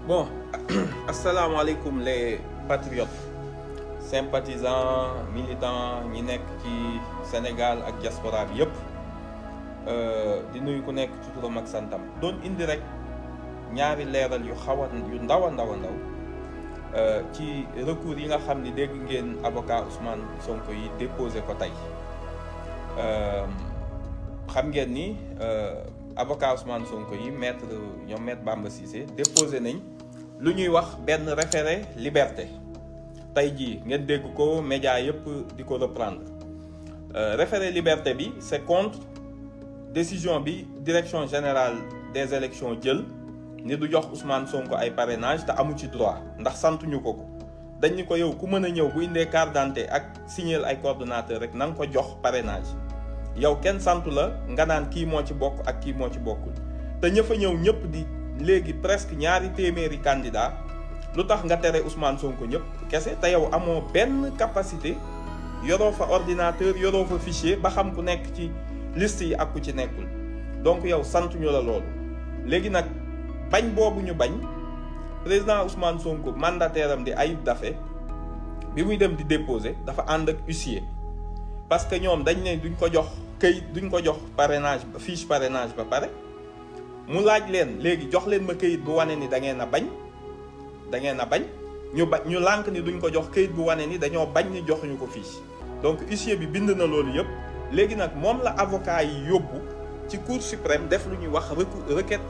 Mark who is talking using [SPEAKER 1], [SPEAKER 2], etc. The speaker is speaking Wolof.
[SPEAKER 1] Bon, asalaamaaleykum les patriotes, sympathisants, militants ñi nekk ci Sénégal ak diaspora bi yëpp di nuyu ku nekk ci turam ak santam doon indi rek ñaari leeral yu yu ndaw a ndaw ci recours yi nga xam ni dégg ngeen avocat Ousmane Sonko yi déposé ko tey xam ngeen ni avocat Ousmane Sonko yi maître Bamba Cissé déposé nañ lu ñuy wax benn référé liberté tey jii ngeen dégg ko média yëpp di ko reprendre référé liberté bi c'est contre décision bi direction générale des élections jël ni du jox Ousmane Sonko ay parrainage te amu ci droit ndax santuñu ko dañ ni ko yow ku mën a ñëw bu indee carte d'identité ak signer ay coordonnateur rek na nga ko jox parrainage yow kenn santu la nga naan kii moo ci bokk ak kii moo ci bokkul te ña fa ñëw ñëpp di léegi presque ñaari téeméeri candidat lu tax nga tere Ousmane Sonko ñëpp kese te yow amoo benn capacité yoroo fa ordinateur yoroo fa fichier ba xam ku nekk ci liste yi ak ku ci nekkul donc yow santuñu la loolu léegi nag bañ boobu ñu bañ président Ousmane Sonko mandataire am di Ayib Daffé bi muy dem di déposer dafa ànd ak huissier parce que ñoom dañ ne duñ ko jox këyit duñ ko jox parrainage fiche parrainage ba pare mu laaj leen léegi jox leen ma këyit bu wane ni da ngeen a bañ ñu lànk ni duñ ko jox këyit bu wane ni dañoo bañ ni joxuñu ko fiche donc huissier bi bind na loolu yëpp léegi nag moom la avocat yi yóbbu ci cour suprême def lu ñuy wax requête